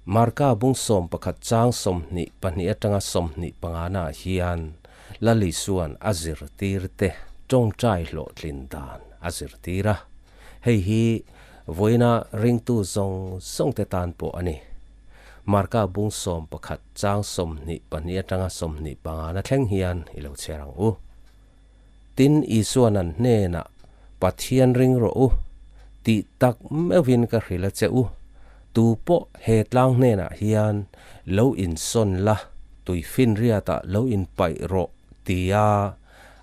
Marka bung 11 chang 22 atanga 25 naah hian Lal Isua'n a zirtirte tawngtai hlawhtlin dan a zirtir a. Hei hi vawiina ringtu zawng zawngte tan pawh a ni. Marka bung 11 chang 22 atanga 25 na thleng hian i lo chhiar ang u. Tin, Isua'n an hnenah, Pathian ring rawh u, tih tak meuhin ka hrilh a che u, tu pawh he tlang hnenah hian lo insawn la, tuifinriatah lo inpaih rawh tia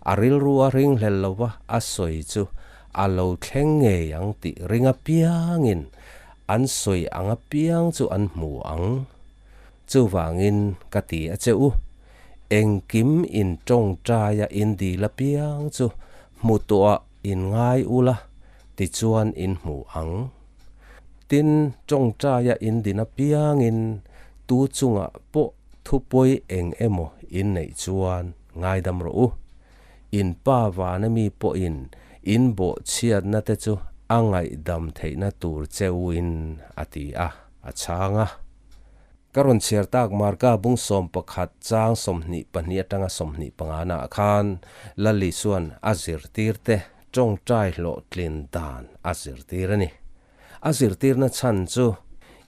a rilru a ringhlel lova a sawi chu a lo thleng ngei ang tih ring apiangin an sawi ang apiang chu an hmu ang. Chuvangin ka ti a che u, Engkim in tawngtaia in dil apiang chu hmu tawhah in ngai ula, tichuan in hmu ang. Tin, tawngtaia in din apiangin tu chungah pawh thupawi eng emaw in neih chuan ngaidam rawh u. In pa vana mi pawhin in bawhchhiatna te chu a ngaihdam theihna tur che uin a ti a, a chhang a. Ka rawn chhiar tak Marka bung 11 chang 22 atanga 25 naah khan Lal Isua'n a zirtirte tawngtai hlawhtlin dan a zirtir a ni. A zirtirna chhan chu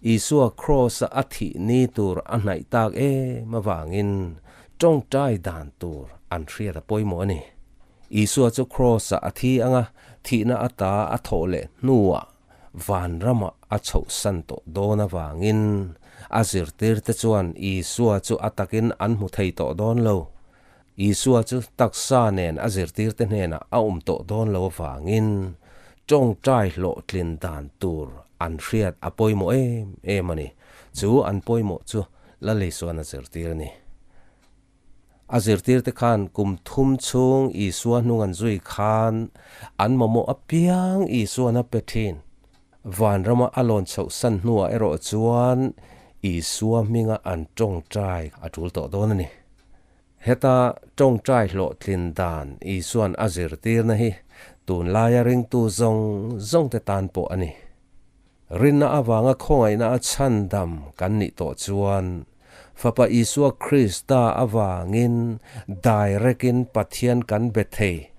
Isua Kraws-a a thih ni tur a hnaih tak em avangin tawngtai dan tur an hriat a pawimawh a ni. Isua chu Kraws-ah a thi anga thihna ata a thawh leh hnuah vanramah a chhohsan tawh dawn avangin a zirtirte chuan Isua chu a takin an hmu thei tawh dawn lo. Isua chu taksa nen a zirtirte hnenah a awm tawh dawn lo avangin tawngtai hlawhtlin dan tur an hriat a pawimawh em em a ni. Chu an pawimawh chu Lal Isua'n a zirtir a ni. A zirtirte khan kum thum chhung Isua hnung an zui khan an mamawh apiang Isua'n a pe thin. Vanrama a lawn chhoh san hnuah erawh chuan Isua hminga an tawngtai a tul tawh dawn a ni. Heta tawngtai hlawhtlin dan Isua'n a zirtirna hi tunlaia ringtu zawng zawngte tan pawh a ni. Rinna avanga khawngaihna a chhandam kan nih tawh chuan, Fapa Isua Krista avangin direct-in Pathian kan be thei.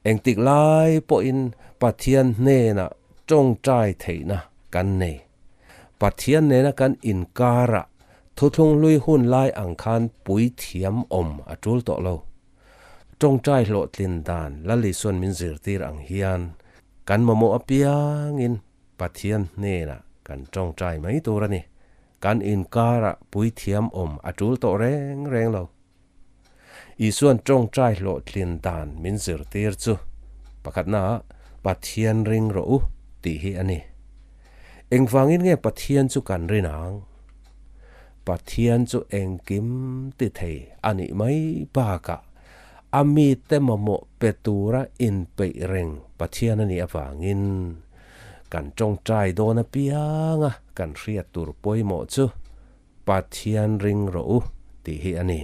Engtik lai pawhin Pathian hnenah tawngtai theihna kan nei. Pathian nena kan inkarah thuthlung hlui hun lai ang khan puithiam awm a tul tawh lo. Tawngtai hlawhtlin dan Lal Isua'n min zirtir ang hian kan mamawh apiangin Pathian hnenah kan tawngtai mai tur a ni. Kan inkarah puithiam awm a tul tawh reng reng lo. Isua'n tawngtai hlawhtlin dan min zirtir chu pakhatnaah Pathian ring rawh u tih hi a ni. Engvangin nge Pathian chu kan rin ang? Pathian chu engkim ti thei a nih mai bakah a mite mamawh pe tura inpeih reng Pathian a nih avangin kan tawngtai dawn apianga kan hriat tur pawimawh chu Pathian ring rawh u tih hi a ni.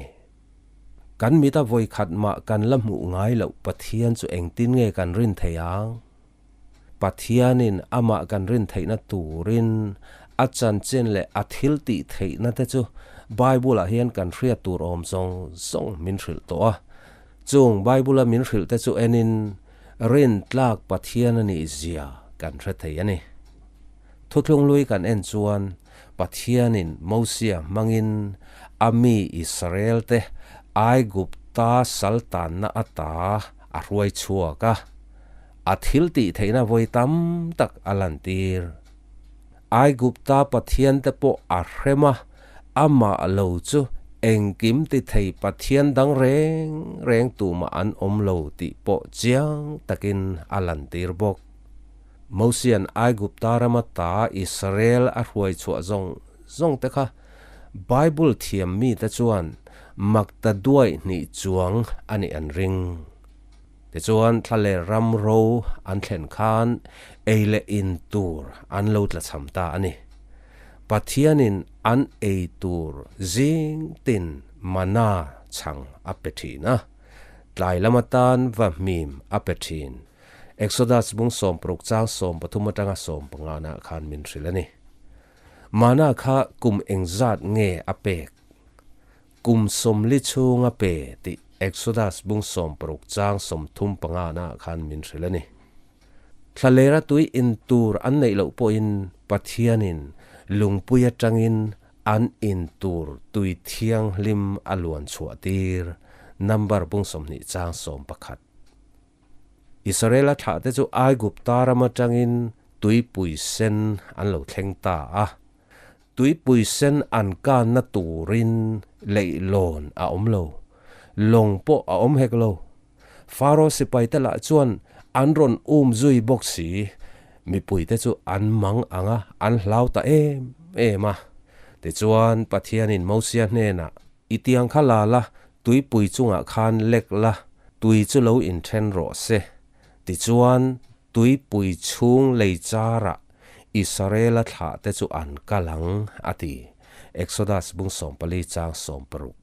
Kan mita vawikhat mah kan la hmuh ngai loh Pathian chu engtin nge kan rin thei ang? Pathianin amah kan rin theihna turin a chanchin leh a thil tih theihna te chu Bible-ah hian kan hriat tur awm zawng zawng min hrilh tawh a. Chung Bible-a min hrilh te chu enin rin tlak Pathian a nih zia kan hre thei a ni. Thuthlung hlui kan en chuan Pathianin Mosia hmangin a mi Israel-te Aigupta saltanna ata a hruai chhuak a. A thil tih theihna vawi tam tak a lantir. Aigupta pathiante pawh a hrem a, amah lo chu engkim ti thei pathian dang reng reng tumah an awm lo tih pawh chiang takin a lantir bawk. Mosia'n Aigupta rama ta Israel a hruai chhuah zawng zawng te kha Bible thiam mite chuan makta duaih hnih chuang a nih an ring. Tichuan, thla leh ram ro an thlen khan ei leh in tur an lo tlachham ta a ni. Pathianin an ei tur zing tin mana chhang a pe thin a, tlai lam atan va hmim a pe thin. Exodus bung 60 chang 13 atanga 15 nah khan min hrilh a ni. Mana kha kum engzat nge a pek? Kum 40 chhung a pe tih Exodus bung 60 chang 35 na khan min hrilh a ni. Thlalera tui in tur an neih loh pawhin Pathianin lungpui atangin an in tur tui thianghlim a luan chhuah tir, Number bung 20 chang 11. Israela thlahte chu Aigupta ram atangin tuipui sen an lo thleng ta a. Tuipui sen an kanna turin leihlawn a awm lo, lawng pawh a awm hek lo. Faro sipaite lah chuan an rawn um zui bawk si. Mipuite chu an mang ang a, an hlau ta em em a. Tichuan, Pathianin Mosia hnenah, I tiang kha la la, tuipui chungah khan lek la, tui chu lo inthen rawh se. Tichuan, tuipui chhung lei charah Israela thlahte chu an kal ang, a ti. Exodus bung 14 chang 60.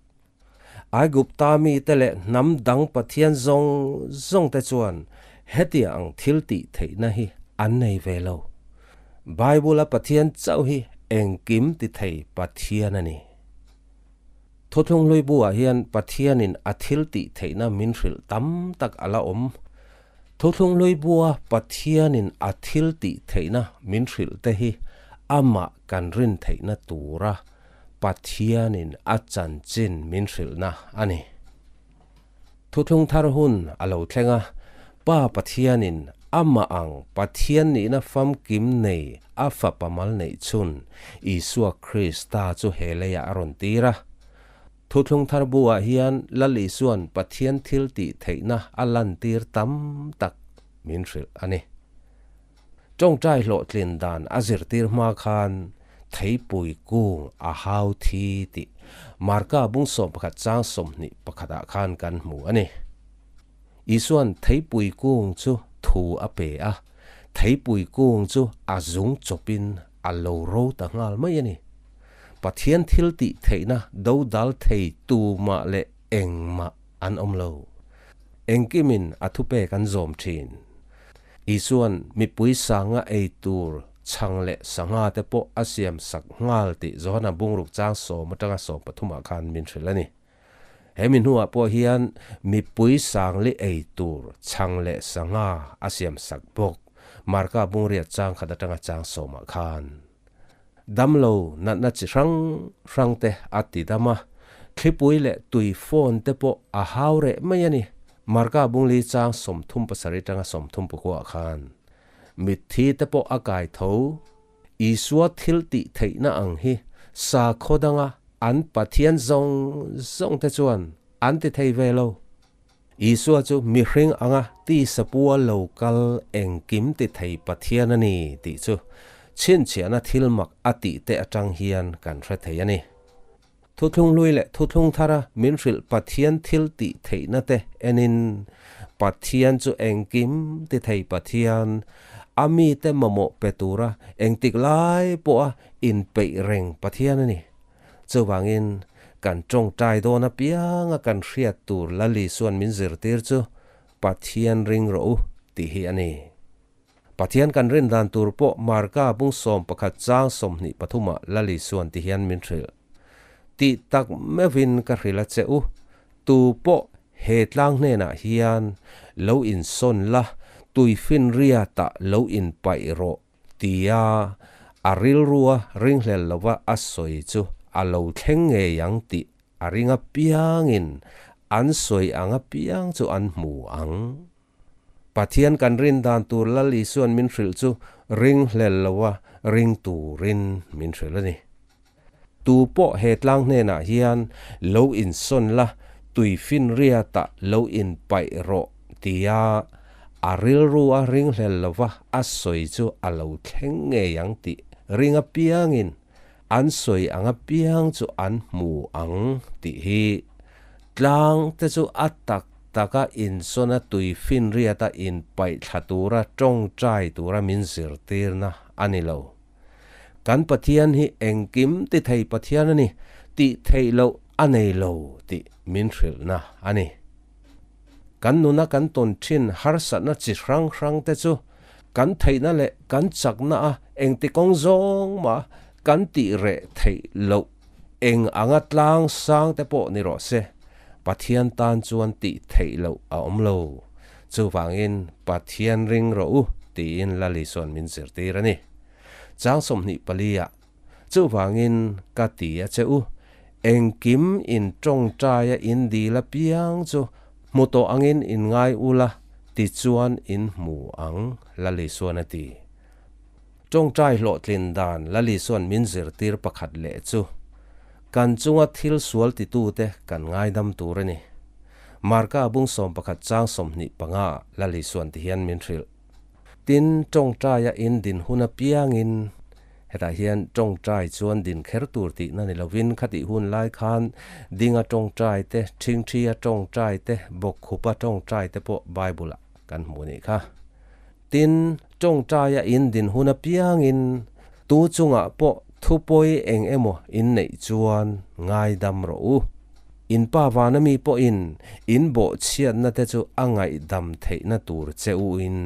Aigupta mite leh hnam dang pathian zawng zawngte chuan hetiang ang thil tih theihna hi an nei ve lo. Bible-a Pathian chauh hi engkim ti thei Pathian a ni. Thuthlung hlui buah hian Pathianin a thil tih theihna min hrilh tam tak a la awm. Thuthlung hlui bua Pathianin a thil tih theihna min hrilh te hi amah kan rin theihna tura Pathianin a chanchin min hrilhna a ni. Thuthlung thar hun a lo thleng a, Pa Pathianin amah ang Pathian nihna famkim nei a Fapa mal neih chhun Isua Krista chu he leiah a rawn tir a. Thuthlung thar buah hian Lal Isua'n Pathian thil tih theihna a lantir tam tak min hrilh a ni. Tawngtai hlawhtlin dan a zirtir hma khan theipui kung a hau thi tih Marka bung 11 chang 21 ah khan kan hmu a ni. Isua'n theipui kung chu thu a pe a, theipui kung chu a zung chawpin a lo ro ta nghal mai a ni. Pathian thil tih theihna dodal thei tumah leh engmah an awm lo. Engkimin a thupek an zawm thin. Isua'n mipui sanga ei tur chhang leh sangha te pawh a siam sak nghal tih Johana bungruk chang 10 atanga 13 ah khan min hrilh a ni. He mi hnuah pawh hian mipui sangli ei tur chhang leh sangha a siam sak bawk, Marka bungriat chang khat atanga chang 10 ah khan. Damlo natna chi hrang hrang te a ti dam a, thlipui leh tui phone te pawh a hau reh mai a ni. Marka bungli chang 37 atanga 34 ah khan mitthi te pawh a kai tho. Isua thil tih theihna ang hi sakhaw danga an Pathian zawng zawng te chuan an ti thei ve lo. Isua chu mihring anga tisapua lo kal engkim ti thei Pathian a ni tih chu chhinchhiahna thil mak a tih te atang hian kan hre thei a ni. Thuthlung hlui leh thuthlung thara min hrilh Pathian thil tih theihna te enin Pathian chu engkim ti thei Pathian, a mite mamawh pe tura engtik lai pawha inpeih reng Pathian a ni. Chuvangin kan tawngtai dawn apianga kan hriat tur Lal Isua'n min zirtir chu Pathian ring rawh u tih hi a ni. Pathian kan rin dan tur pawh Marka bung 11 chang 23 ah Lal Isua'n ti hian min hrilh. Tih tak meuhin ka hrilh a che u, tu pawh he tlang hnenah hian lo insawn la, tuifinriatah lo inpaih rawh tia a rilrua ringhlel lova a sawi chu a lo thleng ngei ang tih a ring apiangin an sawi ang apiang chu an hmu ang. Pathian kan rin dan tur Lal Isua'n min hrilh chu ringhlel loa ring turin min hrilh a ni. Tu pawh he tlang hnenah hian lo insawn la, tuifinriatah lo inpaih rawh tia a rilrua ringhlel lova a sawi chu a lo thleng ngei ang tih ring apiangin an sawi ang apiang chu an hmu ang tih hi tlang te chu a tak taka insawna tuifinriata inpaih thla tura tawngtai tura min zirtirna a ni lo. Kan Pathian hi engkim ti thei Pathian a ni, tih theih loh a nei lo tih min hrilhna a ni. Kan nuna kan tawn thin harsatna chi hrang hrang te chu kan theihna leh kan chakna a engti kawng zawng mah. kan tih reh theih loh eng anga tlang sang te pawh ni rawh se, Pathian tan chuan tih theih loh a awm lo. Chuvangin Pathian ring rawh u tiin Lal Isua'n min zirtir a ni. Chang 24-ah, Chuvangin ka ti a che u, engkim in tawngtaia in dil apiang chu hmu tawh angin in ngai ula tichuan in hmu ang, Lal Isua'n a ti. Tawngtai hlawhtlin dan Lal Isua'n min zirtir pakhat leh chu, kan chunga thil sual titute kan ngaidam tur a ni. Marka bung 11 chang 25 ah Lal Isua'n ti hian min hrilh. Tin, tawngtaia in din hun apiangin, hetah hian tawngtai chuan din kher tur tihna ni lovin khatih hun lai khan dinga tawngtai te, thingthia tawngtai te, bawkkhupa tawngtai te pawh Bible-ah kan hmuh a nih kha. Tin, tawngtaia in din hun apiangin tu chungah pawh thupawi eng emaw in neih chuan ngaidam rawh u. In pa vana mi pawhin in bawhchhiatna te chu a ngaihdam theihna tur che u in.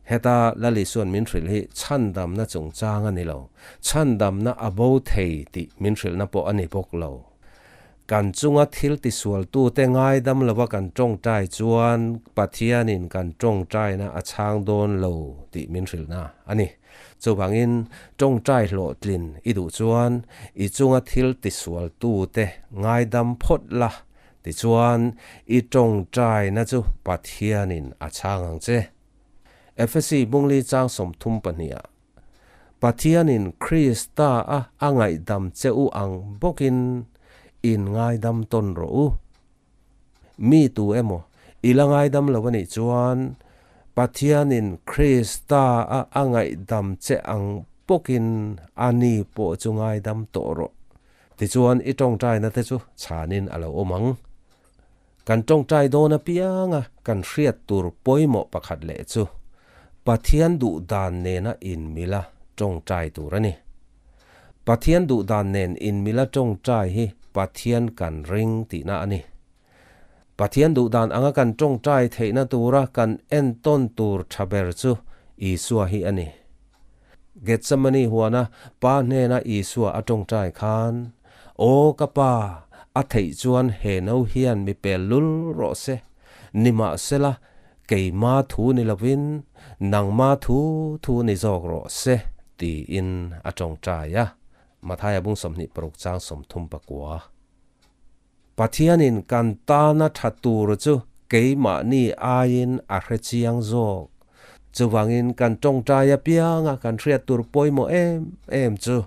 Heta Lal Isua'n min hrilh hi chhandamna chungchang a ni lo, chhandamna a bo thei tih min hrilhna pawh a ni bawk lo. Kan chunga thil tisualtute ngaidam lova kan tawngtai chuan Pathianin kan tawngtaina a chhang dawn lo tih min hrilhna a ni. Chuvangin tawngtai hlawhtlin i duh chuan i chunga thil tisualtute ngaidam phawt la, tichuan i tawngtaina chu Pathianin a chhang ang che. Efesi bungli chang 32 ah Pathianin Krista a a ngaihdam che u ang bawkin in ngaidam tawn rawh u. Mi tu emaw i la ngaidam lo a nih chuan Pathianin Krista a a ngaihdam che ang bawkin a ni pawh chu ngaidam tawh rawh. Tichuan i tawngtaina te chu chhanin a lo awm ang. Kan tawngtai dawn apianga kan hriat tur pawimawh pakhat leh chu Pathian duh dan nena inmila tawngtai tur a ni. Pathian duh dan nen inmila tawngtai hi Pathian kan ring tihna a ni. Pathian duh dan anga kan tawngtai theihna tura kan entawn tur tha ber chu Isua hi a ni. Gethsemane huana Pa hnena Isua a tawngtai khan, Aw ka Pa, a theih chuan he no hian mi pel lul rawh se, nimahsela keima thu ni lovin nangma thu thu ni zawk rawh se, tiin a tawngtai a. Mathaia bung 26 chang 39. Pathianin kan tana tha tur chu keimahni aiin a hre chiang zawk. Chuvangin kan tawngtai apianga kan hriat tur pawimawh em em chu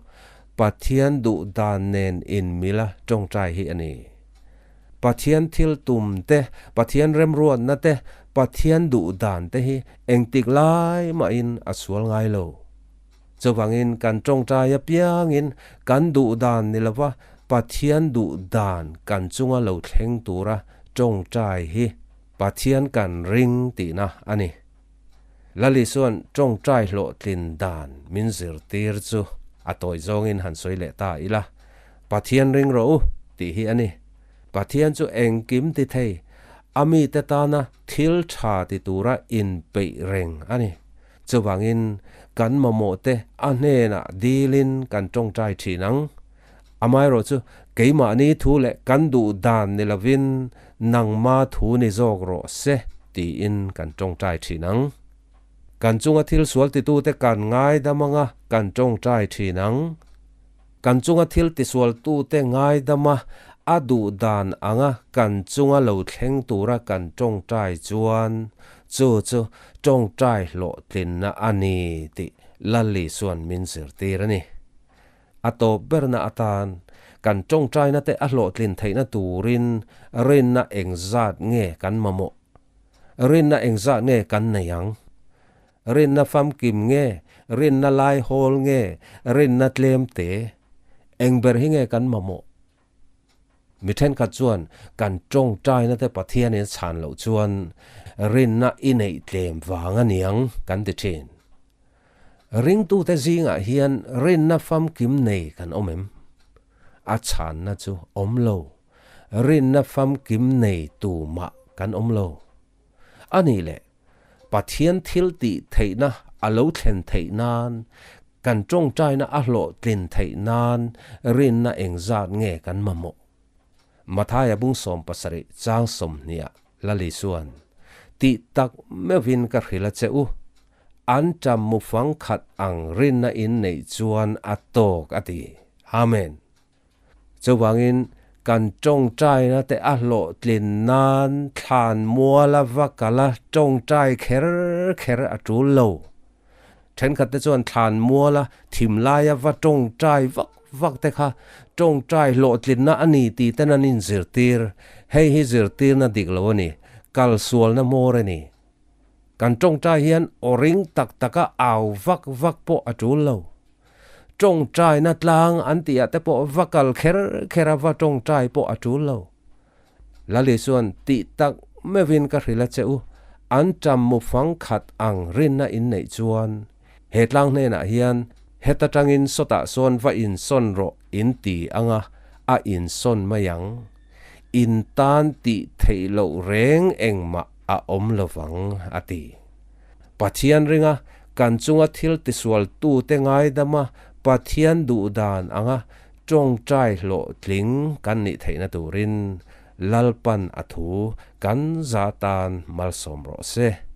Pathian duh dan nen inmila tawngtai hi a ni. Pathian thil tum te, Pathian remruatna te, Pathian duh dan te hi engtik lai mahin a sual ngai lo. Chuvangin kan tawngtai apiangin kan duh dan ni lova Pathian duh dan kan chunga lo thleng tura tawngtai hi Pathian kan ring tihna a ni. Lal Isua'n tawngtai hlawhtlin dan min zirtir chu a tawi zawngin han sawi leh ta ila, Pathian ring rawh u tih hi a ni. Pathian chu engkim ti thei, a mite tana thil tha ti tura inpeih reng a ni. Chuvangin, kan mamawhte a hnenah dilin kan tawngtai thin ang. Amaherawh chu, keimahni thu leh kan duh dan ni lovin nangma thu ni zawk rawh se tiin kan tawngtai thin ang. Kan chunga thil sual titute kan ngaidam anga kan tawngtai thin ang. Kan chunga thil tisualtute ngaidama a duh dan anga kan chunga lo thleng tura kan tawngtai chuan chu chu tawngtai hlawhtlinna a ni tih Lal Isua'n min zirtir a ni. A tawp berna atan kan tawngtaina te a hlawhtlin theihna turin rinna engzat nge kan mamawh? Rinna engzat nge kan nei ang? Rinna famkim nge, rinna lai hawl nge, rinna tlem te? Eng ber hi nge kan mamawh? Mi thenkhat chuan kan tawngtaina te Pathianin chhan loh chuan rinna i neih tlem vang a niang kan ti thin. Ringtute zingah hian rinna famkim nei kan awm em? A chhanna chu awm lo. Rinna famkim nei tumah kan awm lo. A nih leh, Pathian thil tih theihna a lo thlen theih nan. Kan tawngtaina a hlawhtlin theih nan rinna engzat nge kan mamawh? Mathaia bung 70 chang 20ah Lal Isua'n, Tih tak meuhin ka hrilh a che u, an ṭam mufang khat ang rinna in neih chuan a tawk a ti. Amen. Chuvangin kan tawngtaina te a hlawhtlin nan thlan muala va kala tawngtai kher kher a tul lo. Thenkhat te chuan thlan muala thim laia va tawngtai vak vak te kha tawngtai hlawhtlinna a ni tih ten an inzirtir. Hei hi zirtirna dik lo a ni, kalsualna hmawr a ni. Kan tawngtai hian aw ring tak taka au vak vak pawh a tul lo. Tawngtaina tlang an tih ah te pawh va kal kher kher a va tawngtai pawh a tul lo. Lali chuan tih tak meuhin ka hrilh a che u, an ṭam mufang khat ang rinna in neih chuan he tlang hnenah hian heta tangin sawtah sawn va insawn rawh in ti anga a insawn mai ang. In tan tih theih loh reng engmah a awm lovang a ti. Pathian ringa kan chunga thil tisualtute ngaidama Pathian duhdan anga tawngtai hlawhtling kan nih theihna turin Lalpan a thu kan za tan malsawm rawh se.